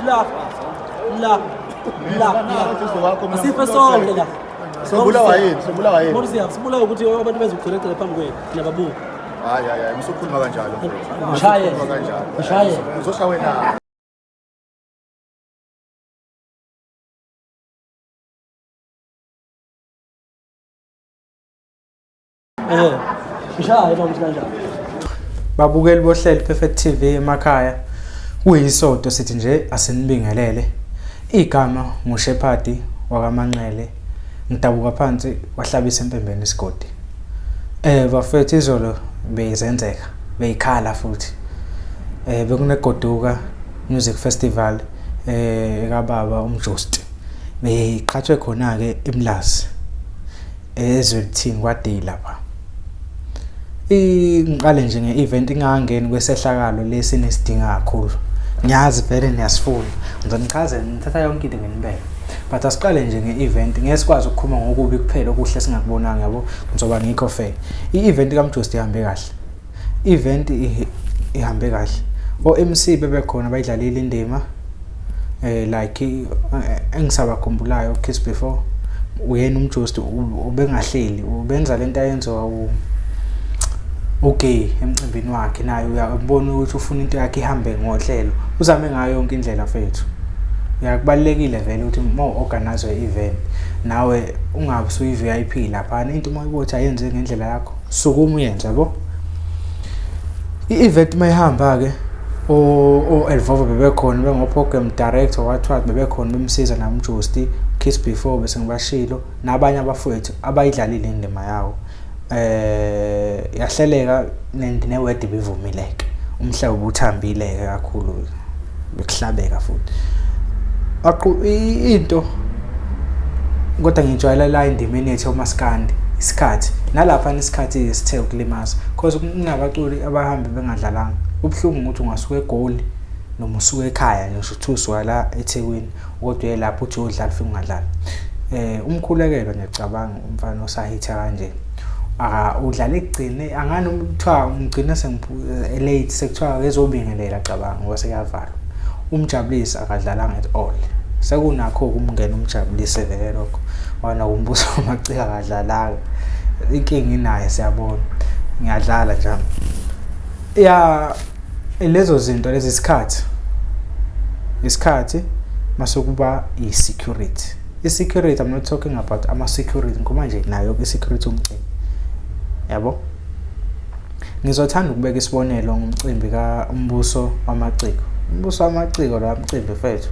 La. La. La. La. Asife sonke la. Sobulawa yini? Sobulawa yini? Morisi sibulawa ukuthi abantu bezogcwele phambi kwethu nababuka. Hayi hayi hayi, usukhuluma kanjalo. Mshaye. Usukhuluma kanjalo. Mshaye. Uzosha wena. Eh. Mshaye noma kanjani. Babukeli bohlelo Perfect TV emakhaya kuyisonto sithi nje asinibingelele. Igama nguShephadi wakaManqele ngidabuka phansi kwahlabisa empembeni isigodi. Eh bafethu izolo beyizenzeka beyikhala futhi. Eh bekunegoduka Music Festival eh kababa uMjosti. Beyiqhathwe khona ke eMlazi. Ezwelithini kwaDay lapha. Ngiqale nje nge-event ingangeni kwesehlakalo lesi nesidinga kakhulu. Ngiyazi vele niyasifuna. Ngizonichazela ngithatha yonke into nginibeke. But asiqale nje nge-event ngeke sikwazi ukukhuluma ngokubi kuphela okuhle singakubonanga yabo ngizoba ngikho fair. I-event kaMjosti ihambe kahle. I-event ihambe kahle. O-MC bebekhona bayidlalile indima. Like engisabakhumbulayo Kiss Before uyena uMjosti ubengahleli ubenza lento ayenziwa ugay emcimbini wakhe naye uyabona ukuthi ufuna into yakhe ihambe ngohlelo uzame ngayo yonke indlela fethu. Kubalulekile vele ukuthi uma u-organize i-event nawe ungabe usuyi-VIP laphana into uma uyibona ukuthi ayenziwe ngendlela yakho sukuma uyenze yabo. I-event uma ihamba-ke o-Elvovo bebekhona bengo-program director what what bebekhona bemsiza naMjosti Kiss Before bese ngibashilo nabanye abafowethu abayidlalile indima yawo. Yahleleka newedi ibivumileke umhlaba ubuthambile-ke kakhulu bekuhlabeka futhi. Into kodwa ngijwayele la endimeni yethu yomaskandi isikhathi nalaphana isikhathi sithe ukulimaza cause kunabaculi abahambe bengadlalanga. Kubuhlungu ukuthi ungasuka eGoli noma usuke ekhaya nje ngisho kuthiwa usuka la eThekwini kodwa uye lapho uthi uyodlala ufike ungadlali. Umkhulekelo ngiyacabanga umfana osahitha kanje udlala ekugcine angani kuthiwa ngigcina late sekuthiwa ezobingelela cabanga ngoba sekuyavalwa. Umjabulise akadlalanga at all. Sekunakho ukumngena umjabulise vele lokho. Wona umbuso wamaciko akadlalanga. Inkinga inaye siyabona. Ngiyadlala nje. Ya lezo zinto lezi isikhathi. Isikhathi mase kuba i-security. I-security I'm not talking about ama-security ngikhuluma nje nayo i-security umcimbi. Yabo? Ngizothanda ukubeka isibonelo ngomcimbi kaMbuso Wamaciko. Umbuso Wamaciko lo mcimbi mfethu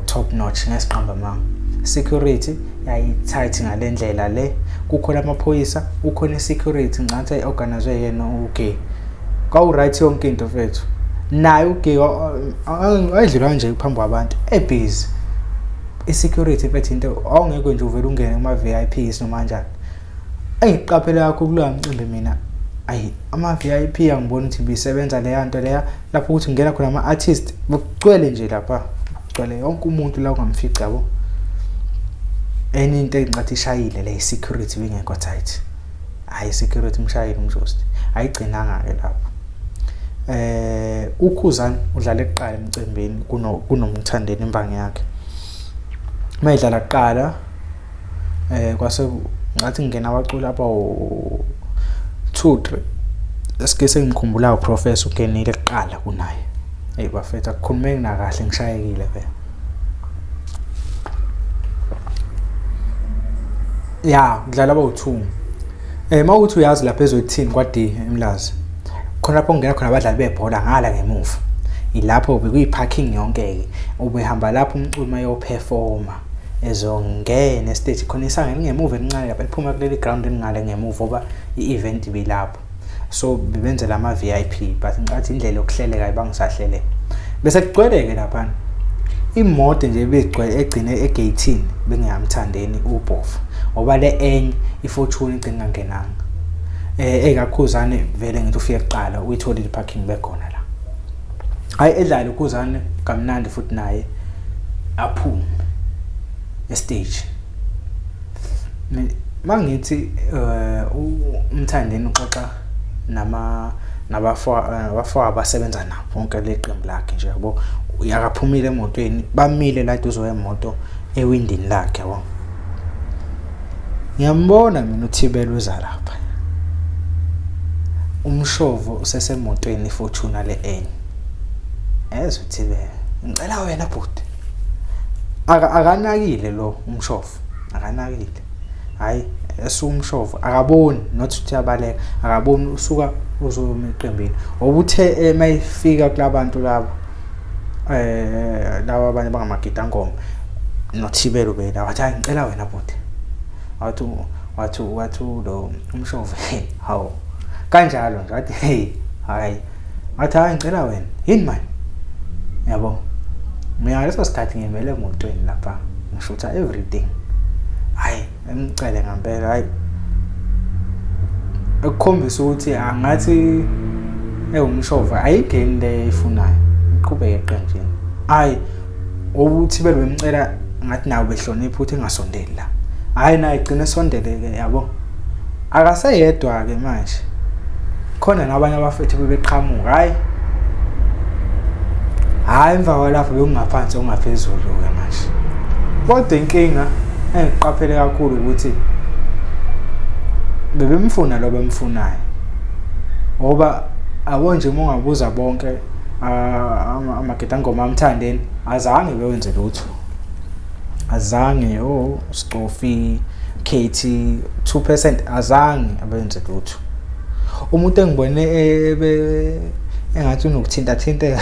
top notch ngesiqamba amanga. Security yayi-tight ngale ndlela le. Kukhona amaphoyisa, kukhona i-security ngicathi yayi-organizwe yena uGay. Kwawu-right yonke into mfethu. Naye uGay wayedlula nje phambi kwabantu ebhizi. I-security mfethu into awungeke nje uvele ungene kuma-VIPs noma kanjani. Engiqaphele kakhulu kuloya mcimbi mina ayi ama-VIP angiboni ukuthi ibisebenza leya nto leya lapho ukuthi kungena khona ama-artist bekugcwele nje lapha kugcwele yonke umuntu la ungamfica yabo. Enye into engicathi ishayile le i-security ibingekho tight. Hhayi i-security imshayile uMjosti ayigcinanga-ke lapho. UKhuzani udlale kuqala emcimbini kunoMthandeni imbangi yakhe. Uma edlala kuqala kwase ngathi ngingena abaculi abawu 2 3 esike sengimkhumbulayo uProfessor ungenile kuqala kunaye. Eyi bafethu akukhulumeki nakahle ngishayekile phela. Ya kudlala abawu-2. Uma uthi uyazi lapha eZwelithini kwa-D eMlazi khona lapho kungena khona abadlali bebhola ngala ngemuva. Ilapho bekuyi-parking yonke-ke ubehamba lapho umculi uma eyophefoma ezongena esiteji khona isango elingemuva elincane lapha eliphuma kuleli ground elingale ngemuva ngoba i-event ibilapho. So bebenzela ama-VIP but ngicathi indlela yokuhleleka ayibangisahleleka. Bese kugcwele-ke laphana. Imoto nje ebigcwele egcine egeyithini bengeyaMthandeni uBhova ngoba le enye iFortuner igcine ingangenanga. EkaKhuzani vele ngithi ufike kuqala uyitholile i-parking bekhona la. Hhayi edlale uKhuzani kamnandi futhi naye aphume esiteji. Mangithi uMthandeni uxoxa nabafowabo asebenza nabo bonke le qembu lakhe nje yabo. Akaphumile emotweni, bamile la eduze kwemoto ewindini lakhe yabo. Ngiyambona mina uThibela uza lapha. Umshovo usesemotweni iFortuner le enye. Ezwe uThibela, ngicela wena bhuti. Akanakile lo umshovo, akanakile. Hhayi esuka umshovo akaboni not ukuthi uyabaleka, akaboni usuka uzoma eqembini. Ngoba uthe uma efika kulabantu laba laba abanye bangamagidangoma noThibela ubela wathi hayi ngicela wena bhuti. Wathi wathi wathi lo umshovo hey hawu kanjalo nje wathi hey hayi wathi hayi ngicela wena yini manje yabo. Mina ngaleso sikhathi ngimele emotweni lapha ngishutha everything. Hayi emcele ngempela hayi ekukhombisa ukuthi angathi ewumshova ayingeni le eyifunayo iqhubeke eqenjini. Hayi ukuthi bebemcela ngathi nawo behlonipha ukuthi engasondeli la. Hayi naye gcina esondele-ke yabo. Akaseyedwa-ke manje. Khona nabanye abafethu bebeqhamuka hayi. Hayi emva kwalapho bekungaphansi okungaphezulu-ke manje. Kodwa inkinga engiqaphele kakhulu ukuthi bebemfuna lo bemfunayo. Ngoba abo nje uma ungabuza bonke amagidangoma aMthandeni azange bewenze lutho. Azange oh Scofi KT 2% azange abenze lutho. Umuntu engibone engathi unokuthinta thinteka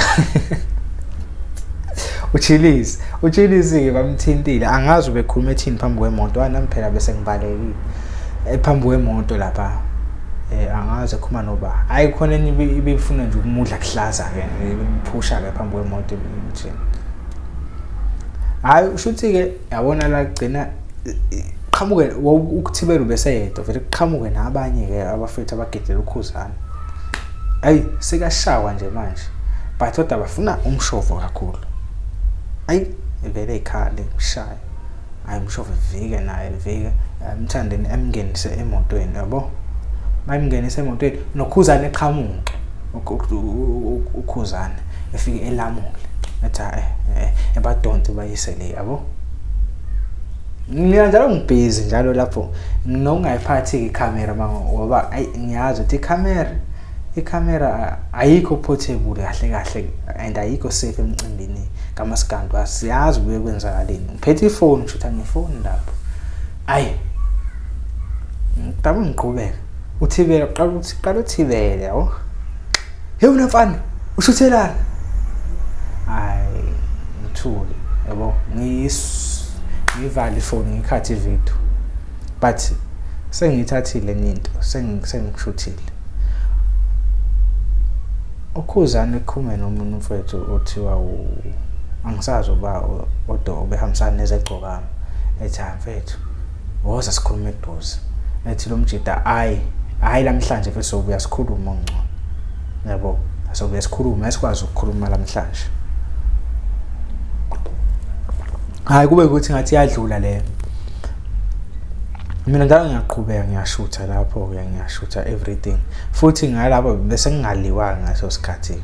uChilizi, uChilizi-ke bamthintile angazi ubekhuluma ethini phambi kwemoto nami phela bese ngibalekile phambi kwemoto lapha angazi ekhuluma noba hhayi khona enye ibifuna nje ukumudla kuhlaza-ke imphusha-ke phambi kwemoto nje. Hhayi shuthi-ke yabona la kugcina qhamuke uThibela ubeseyedwa vele kuqhamuke nabanye-ke abafethu abagidela uKhuzani. Ayi sekashawa nje manje but kodwa bafuna umshovo kakhulu. Ayi vele ikhale ngishaye. Hayi umshovo evike naye evike Mthandeni emngenise emotweni yabo. Mayimngenise emotweni noKhuzani eqhamuke uKhuzani efike elamule ethi hhayi ebadonse bayise le yabo. Mina njalo ngibhizi njalo lapho nginokungayiphathi-ke ikhamera ngoba ayi ngiyazi ukuthi ikhamera ikhamera ayikho portable kahle kahle and ayikho safe emcimbini kamaskandi asiyazi kuye kwenzakaleni. Ngiphethe ifoni ngishutha ngefoni lapho. Ayi ngiqala ngiqhubeka uThibela uqala ukuthi qala uThibela yabo. Hey wena mfana ushuthelani? Hayi ngithule yabo ngivale ifoni ngikhathe ividiyo but sengiyithathile enye into sengishuthile. UKhuzani eqhume nomunye umfowethu othiwa angisazi uba kodwa ubehambisana nezegcokama ethi hhayi mfethu woza sikhulume eduze. Ethi lo mjita hhayi hhayi namhlanje mfethu sobuya sikhulume okungcono yabo sobuya sikhulume asikwazi ukukhuluma namhlanje. Hhayi kube ukuthi ngathi iyadlula leyo. Mina njalo ngiyaqhubeka ngiyashutha lapho-ke ngiyashutha everything futhi ngalapho bese ngingaliwanga ngaleso sikhathi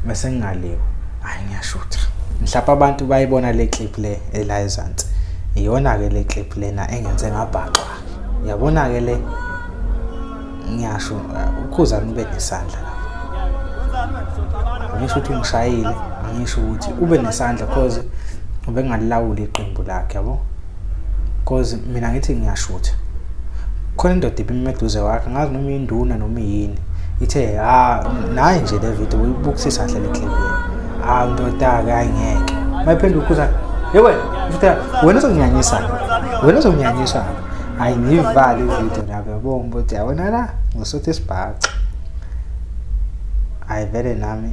bese ngingaliwa hhayi ngiyashutha. Mhlawumpe abantu bayibona le clip le ela ezansi iyona-ke le clip lena engenze ngabhaxwa yabona-ke le ngiyasho uKhuzani ube nesandla lapho. Angisho ukuthi ungishayile, angisho ukuthi ube nesandla cause ubengalilawuli iqembu lakhe yabo. Cause mina ngithi ngiyashutha. Khona indoda ibime eduze kwakhe angazi noma induna noma yini. Ithe ha nayi nje le video uyibukisisa kahle le clip le. Hawu ndoda-ke hayi ngeke. Mayiphenduka uKhuzani, hey wena, ushutha wena uzonginyanyisa. Wena uzonginyanyisa. Hayi ngiyivale ividiyo lapho yabo ngithi yabona la ngisutha isibhaxu. Hayi vele nami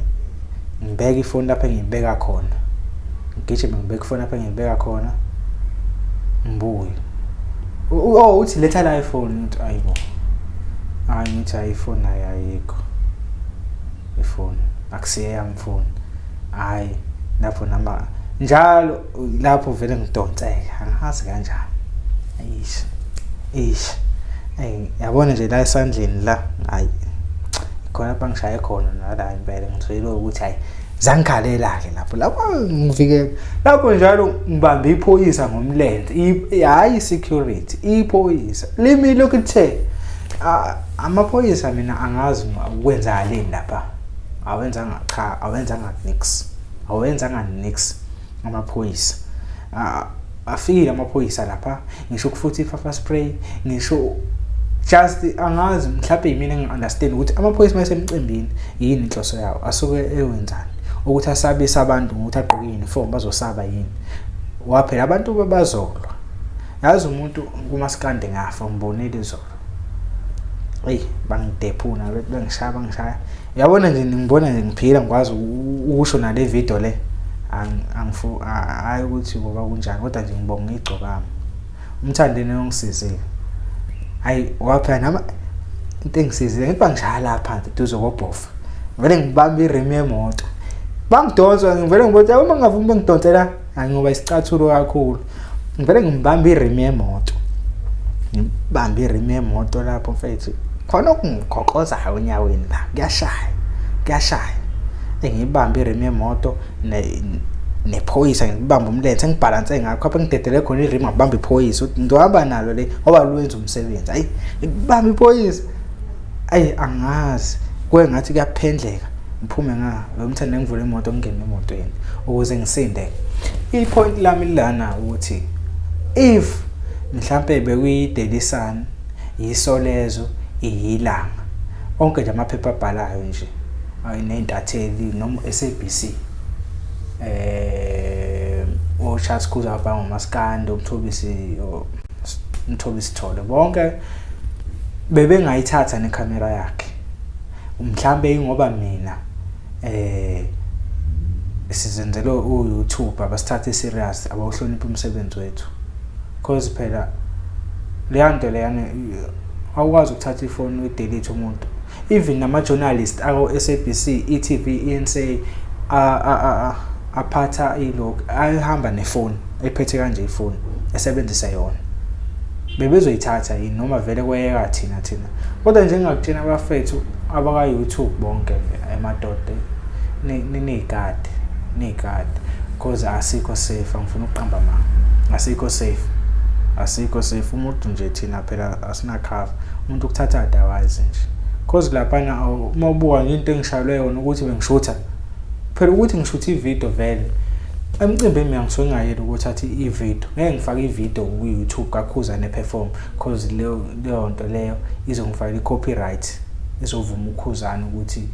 ngibeke ifoni lapho engiyibeka khona. Ngigijime ngibeke ifoni lapho engiyibeka khona. Ngibuye. Oh uthi letha la ifoni ngithi ayibo. Hayi ngithi hayi ifoni nayo ayikho. Ifoni akusiye eyami ifoni. Hhayi lapho nama njalo lapho vele ngidonseka angazi kanjani. Eish eish eyi yabona nje la esandleni la hhayi khona lapha ngishaye khona nala impela ngizwile ukuthi hhayi. Zangikhalela-ke lapho lapho ngivikela lapho njalo ngibambe iphoyisa ngomlenze, hhayi i-security, iphoyisa limi lokhu lithe amaphoyisa. Mina angazi kwenzakaleni lapha, awenzanga cha, awenzanga nix, awenzanga nix amaphoyisa. Afikile amaphoyisa lapha, ngisho futhi i-pepper spray, ngisho just angazi, mhlawumbe yimina engi-understand ukuthi amaphoyisa uma esemcimbini yini inhloso yawo, asuke ewenzani, ukuthi asabise abantu ngokuthi agqoke i-uniform bazosaba yini? Waphela abantu bazolwa. Yazi umuntu kumaskandi ngafa ngibonile izolo, eyi bangidephuna, bengishaya, bangishaya. Uyabona nje, ngibona nje ngiphila, ngikwazi ukusho nale video le, angifu hayi ukuthi ngoba kunjani, kodwa nje ngibonga igcokama uMthandeni ongisizile. Hayi waphela nama into engisizile, ngithi bangishaya la phansi duze kobhofa, vele ngibamba i-rim yemoto, bangidonsa, ngivele ngibona uma ngavumi bengidonsela ngoba isicathulo kakhulu, ngivele ngibamba i-rim yemoto, ngibambe i-rim yemoto lapho mfethu, khona okungikhokozayo onyaweni la, kuyashaya, kuyashaya. Engibambe i-rim yemoto nephoyisa, ngibamba umlenze, ngibhalanse ngakho apha, ngidedele khona i-rim, ngabamba iphoyisa ukuthi ngizohamba nalo le ngoba lwenza umsebenzi. Hayi, ngibamba iphoyisa, ayi angazi kuye ngathi kuyaphendleka, ngiphume nga lo mthanda, ngivule imoto, ngingene emotweni ukuze ngisinde. I-point lami lana ukuthi if mhlambe bekuyi-Daily Sun, yiSolezwe, iyiLanga, onke nje amaphepha abhalayo nje ney'ntatheli noma SABC, o-Charles Khuza abhanga ngomaskandi, uMthobisi, uMthobisi Sithole, bonke bebengayithatha nekhamera yakhe. Mhlambe ingoba mina sizenzele u-YouTube, abasithathe serious, abawuhloniphi umsebenzi wethu, cause phela leya nto leyana awukwazi ukuthatha ifoni uyi-delete umuntu. Even nama-journalist ako-SABC, e-TV, eNCA aphatha ilokhu ayihamba nefoni, ephethe kanje ifoni, esebenzisa yona, bebezoyithatha yini noma vele kweyeka thina? Kodwa nje ngingakutshena abafethu abaka-YouTube bonke emadoda, niy'gade, niy'gade, cause asikho safe. Angifuni ukuqamba amanga, asikho safe, asikho safe. Umuntu nje thina phela asina-cover, umuntu ukuthatha otherwise nje, cause laphana uma ubuka nje into engishayelwe yona ukuthi bengishutha phela, ukuthi ngishutha ividiyo vele emcimbini, mina ngisuke ngingayeli ukuthatha ividiyo, ngeke ngifake ividiyo ku-YouTube kaKhuzane perform, cause leyo nto leyo izongifakela i-copyright, izovuma uKhuzane ukuthi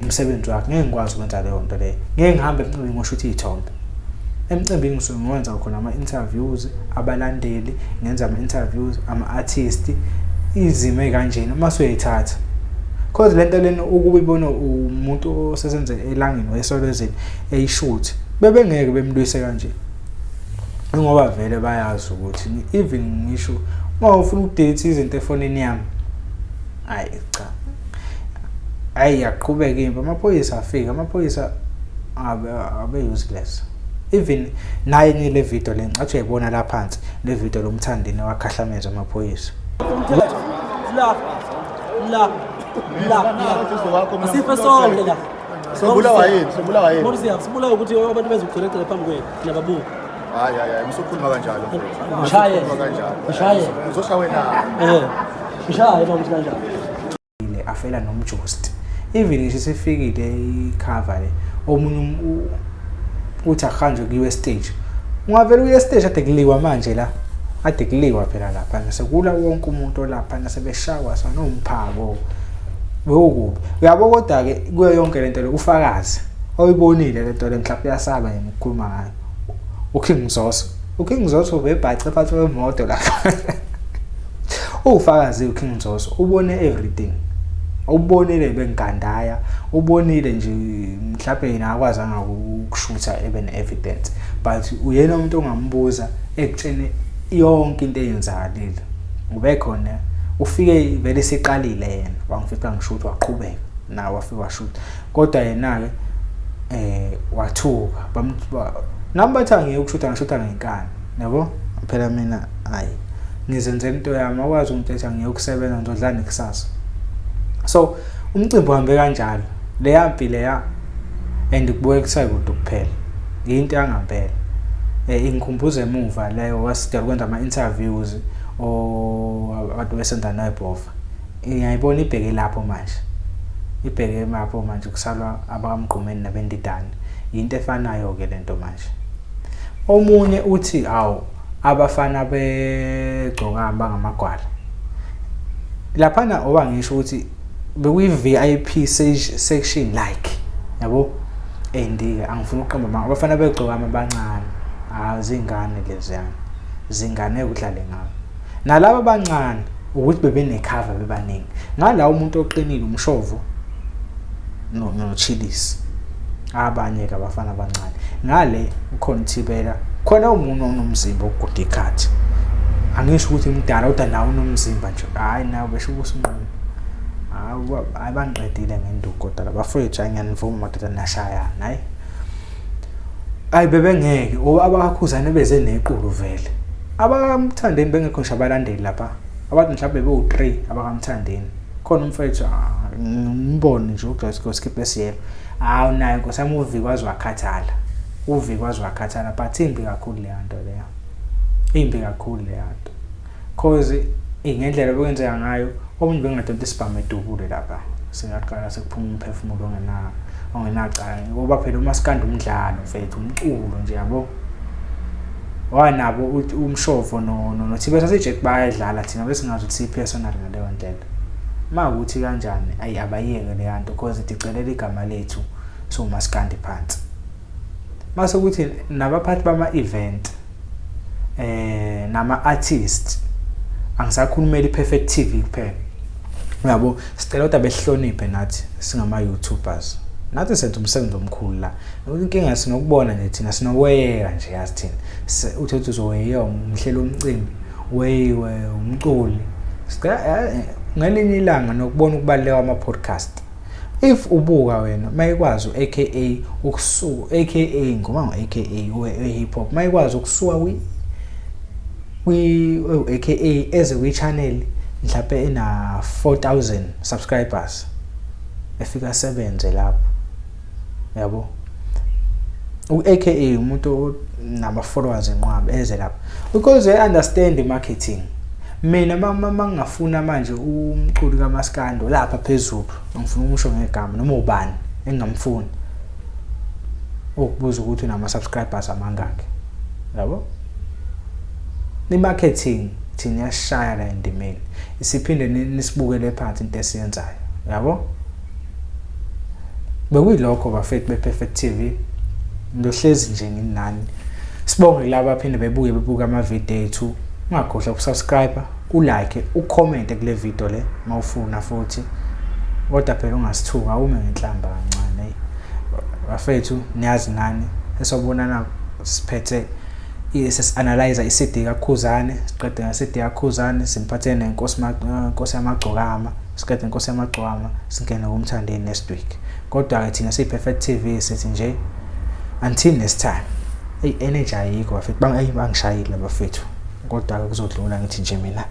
umsebenzi wakhe. Ngeke ngikwazi ukwenza leyo nto leyo, ngeke ngihambe emcimbini ngoshutha iy'thombe. Emcimbini ngisuke ngiwenza khona ama-interviews abalandeli, ngenza ama-interviews ama-artist, izimo ey'kanjena uma suyayithatha, cause lento lena ukuba ibone umuntu osesenze elangeni wayesolezweni eyishuthe, bebengeke bemlwise kanje, ngoba vele bayazi ukuthi even ngisho uma ufuna uku-delete izinto efonini yami, hayi cha. Hayi, yaqhubeka impi, amaphoyisa afika, amaphoyisa abe useless. Even naye le video le, ngathi uyayibona la phansi le video loMthandeni wakhahlameza amaphoyisa. La la la la, asife sonke la. Sobulawa yini? Sobulawa yini? Morisi, sibulawa ukuthi abantu bezogcina phambi kwethu nababuka. Hayi hayi hayi, musukhuluma kanjalo. Ngishaye. Musukhuluma kanjalo. Ngishaye. Uzosha wena. Ngishaye uma ukuthi kanjalo. Le afela nomjost, even ngisho isifikile i-cover le, omunye uthi akuhanjwe kuyiwe stage, ungavele uye stage, ade kuliwa manje la, ade kuliwa phela lapha, sekula wonke umuntu olapha nasebeshawa sanomphako, bewukubi uyabo. Kodwa-ke kuyo yonke lento le, ufakazi oyibonile lento le, mhlawumbe uyasaba yena ukukhuluma ngayo, uKing Zoso. UKing Zoso ubebhace phansi kwemoto lapha, uwufakazi uKing Zoso, ubone everything, ubonile bengigandaya, ubonile nje. Mhlawumbe yena akwazanga ukushutha ebe ne-evidence, but uyena umuntu ongambuza ekutshene yonke into eyenzakalile. Ube khona, ufike vele siqalile, yena wangifica ngishutha, waqhubeka nawe, wafika washutha, kodwa yena-ke wathuka. Nami bathi angiyeke ukushutha, ngishutha ngenkani yabo phela mina, hayi, ngizenzela into yami, akwazi ungithetha, ngiyokusebenza, ngizodlala nekusasa. So umcimbi uhambe kanjalo, leya mpi leya. And kubuye kusayikude ukuphela. Yinto yangampela. Ingikhumbuza emuva leyo wasidala ukwenza ama-interviews or abantu besenza noyibhova. Ngiyayibona ibheke lapho manje. Ibheke lapho manje kusalwa abakaMgqumeni nabendidane. Yinto efanayo-ke lento manje. Omunye uthi awu abafana begcokama bangamagwala. Laphana oba ngisho ukuthi bekuyi-VIP section like yabo and-ke angifuni ukuqamba amanga abafana begcokama abancane hawu zingane leziyana zingane kudlale ngawo nalaba abancane ukuthi bebenekhava bebaningi ngala umuntu oqinile umshovo nochilisi abanye-ke abafana abancane ngale ukhona uthibela khona umuntu onomzimba oguda ikhathi angisho ukuthi mdala kodwa nawe unomzimba nje hhayi nawe besho ubusinqumo hayi bangiqedile ngenduku kodwa labafowethu hayi ngiyanivuma madoda niyashayana hayi ayi bebengeke ngoba abakakhuzane beze nequlu vele abakamthandeni bengekho ngisho abalandeli lapha abantu mhlawumbe bewu-3 abakamthandeni khona umfethu ah, ngimbone nje ugqoke isikibha esiyelo hawu naye nkosi yami uviki waze wakhathala uviki waze wakhathala but imbi kakhulu leya nto leyo imbi kakhulu leya nto cause ngendlela okwenzeka ngayo omunye bengadonta isibhamu edubule lapha singaqala sekuphuma umphefumulo ongena ongenacala ngoba phela umaskandi umdlalo mfethu umculo nje yabo wanabo umshovo no noThibe sasijeck bayadlala thina besingazi ukuthi personal ngaleyo ndlela makuthi kanjani ayi abayeke leya nto cause idicelela igama lethu siwumaskandi phansi mase kuthi nabaphathi bama-event eh nama-artist angisakhulumeli i-perfect TV kuphela uyabo sicela kodwa behloniphe nathi singama-youtubers nathi senza umsebenzi omkhulu la inkinga sinokubona nje thina sinokweyeka nje yazi thina uthe uthi uzoweyiwa umhleli womcimbi weyiwe umculi sicela eh, ngelinye ilanga nokubona ukubaluleka kwama-podcast if ubuka wena mayikwazi u-aka ukusuka aka ngoba ngu-aka we-hip hop mayikwazi ukusuka kwi kwi-aka eze kwi-channel mhlawumbe ena 4000 subscribers efika asebenze lapho yabo u-aka umuntu nama-followers enqwaba eze lapho because they understand marketing mina mangingafuna manje umculi kamaskando lapha phezulu ngifuna ukusho ngegama noma ubani engingamfuni ukubuza ukuthi unama-subscribers amangaki yabo i-marketing thina iyashaya la endimeni isiphinde nisibukele phansi into esiyenzayo yabo Bekuyilokho bafethu be-Perfect TV. Ngiyohlezi nje nginani. Sibonge kulabo abaphinde bebuye bebuka amavidiyo ethu. Ungakhohlwa ukusubscribe, ulike, ucommente kule video le mawufuna futhi. Kodwa phela ungasithuka awume ngenhlamba kancane. Bafethu niyazi nani esobonana siphethe sesi-analyza i-CD kaKhuzane siqede nge-CD kaKhuzane simphathe nenkosi Nkosi yamagcokama siqede Nkosi yamagcokama singene kuMthandeni next week kodwa-ke thina siyi-Perfect TV sithi nje until next time eyi energy ayikho bafethu bangishayile bafethu kodwa-ke kuzodlula ngithi nje mina.